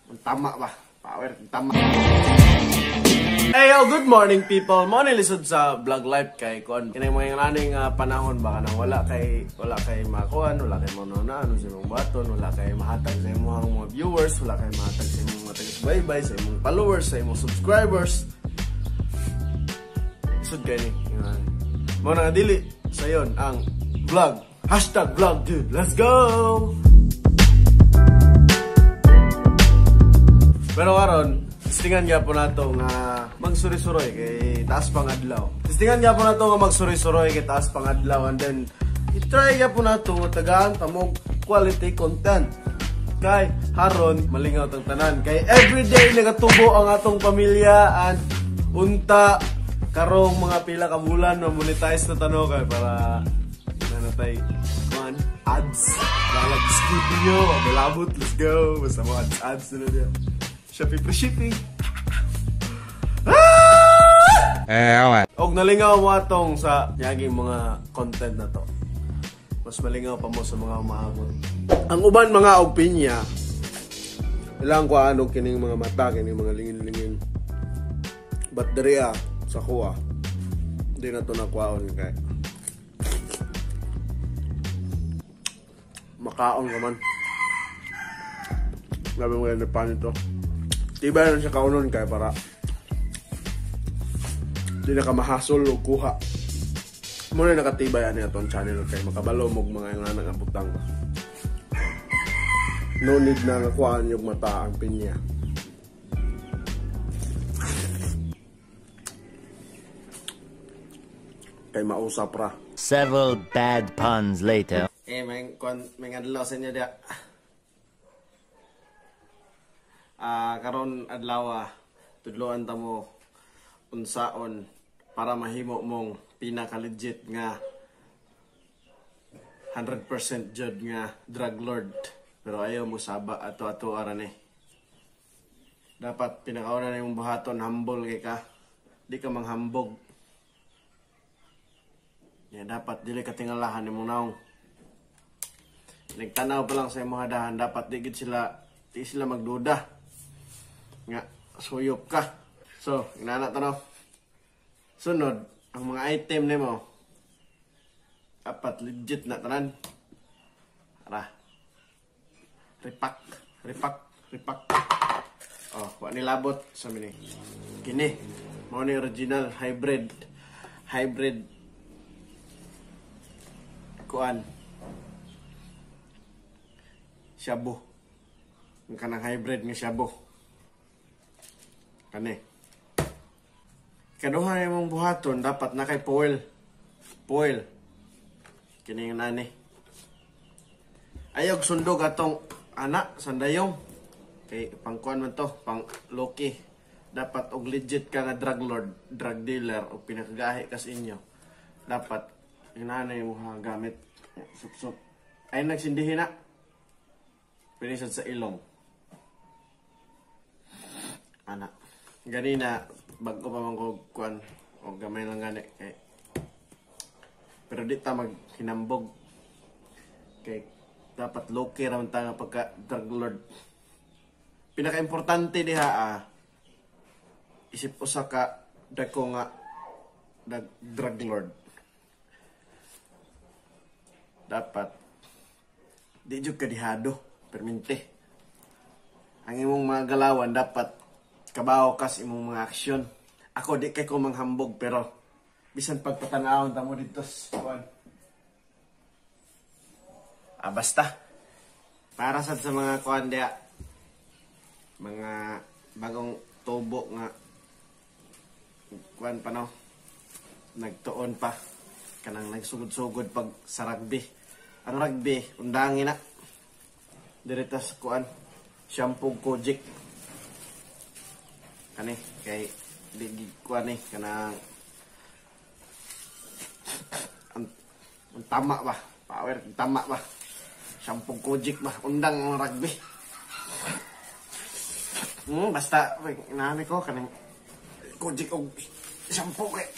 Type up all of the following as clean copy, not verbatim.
Ang tama ba? Power, ang tama. Hey yo, good morning, people. Mo ni lisod sa vlog life kay kuan. Kinay mga aning panahon ba, kanang wala kay makuan, wala kay manunaan sa imong baton, wala kay mahatag sa imong mga viewers, wala kay mahatag sa imong mga taga-subaybay, sa imong followers, sa imong subscribers. Lisod kay ni. Mo na dili sayon ang vlog. #vlog dude. Let's go. Pero karon, testingan nga po nato nga magsuri-suroy kay taas pang adlaw. Testingan nga po nato nga magsuri-suroy kay taas pang adlaw, and then i-try nga po nato nga tagaan tamog quality content. Kay haron malingaw tang tanan kay everyday nagatubo ang atong pamilya, and unta karong mga pila ka bulan ma-monetize na tano kay para nanatay kuan ads. Balag studio, malabot, let's go. Basta mo ads ads na niya. Shopee free shipping. Eh, Og nalingaw mo atong sa yaging mga content na to. Mas malingaw pa mo sa mga umaabot. Ang uban mga og pinya, ilang kuhaan og kining mga mata, kining mga lingin-lingin. But diri sa kuha, di na to nakuhaon kay makaon ka man. Grabe mo yan pa nito. Tiba na siya kaunon kay para di na ka mahasol o kuha. Muna nakatibay ani atong channel kay makabalo mog mga yung anak ang butang. No need na nga kuhaan yung mata ang pinya. Kay mausap ra. Several bad puns later. Eh, may may adlaw sa inyo dia. Karon adlaw tudloan ta mo unsaon para mahimo mong pinaka legit nga 100% jud nga drug lord. Pero ayaw mo saba ato-ato ara ni. Dapat pinakauna nimong buhaton, humble kay ka. Di ka manghambog. Ya, dapat dili ka tingalahan nimong naong. Nagtanaw pa lang sa imong hadahan, dapat di gid sila, di sila magduda nga suyop ka. So, inana to no. Sunod, ang mga item nimo dapat legit na tanan. Ara. Repack, repack, repack. Oh, wa nilabot sa mini. Kini, mao ni original hybrid. Hybrid kuan. Shabu. Ang kanang hybrid nga shabu. Kani. Kaduha imong buhaton dapat na kay foil. Foil. Kini nga nani. Ayaw sundog atong ana sandayong. Kay pangkuan man to, pang loki. Dapat og legit ka nga drug lord, drug dealer o pinakagahi kas inyo. Dapat inanay mo ha gamit sup-sup. Ay nagsindihin na. Pinisod sa ilong. Ana. Ganina bago pa man ko kuan og gamay lang gani kay pero di ta maghinambog kay dapat low-key ra man ta nga pagka drug lord. Pinakaimportante diha isip usa ka dako nga drug lord. Dapat di jud ka dihado permente. Ang imong mga galawan dapat kabaw kas imong mga aksyon. Ako di kay ko manghambog pero bisan pagpatanawon ta mo didto sa kuan. Basta para sad sa mga kuan diha, mga bagong tubo nga kuan pa no, nagtuon pa kanang nagsugod-sugod pag sa rugby. Ang rugby undangi na direta sa kuan shampoo kojic kani kay di kuan ni kanang ang tama ba, power ang tama ba, shampoo kojic ba, undang ang rugby. Basta inani ko kanang kojic og shampoo kay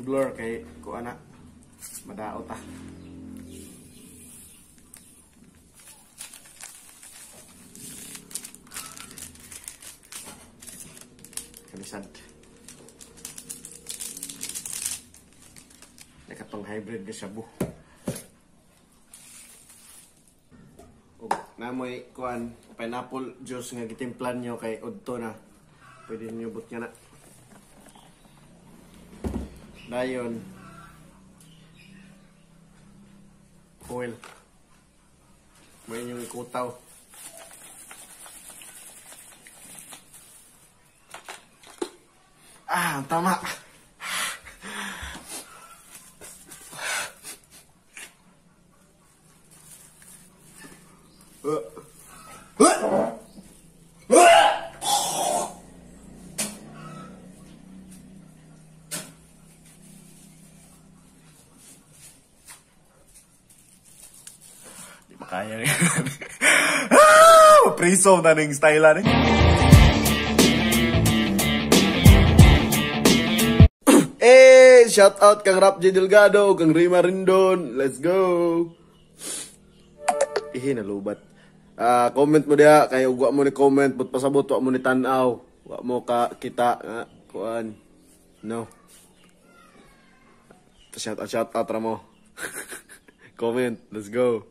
I-blur kay kuan na. Madaot ah. Kalisad. Nakatong hybrid nga shabu. Ug namoy kuan pineapple juice nga gitimplan nyo kay udto na. Pwede niyo but nga na. Dayon foil. May inyong ikutaw. Ah, tama. Di makaya rin. Priso na ning style ni. Eh, shout out kang Rap J Delgado, kang Rima Rindon. Let's go. Ihi nalubat. Comment mo diha kay ug wa mo ni comment, but pasabot wa mo ni tan-aw. Wa mo ka kita nga kuan. No. Shout out ra mo. Comment, let's go.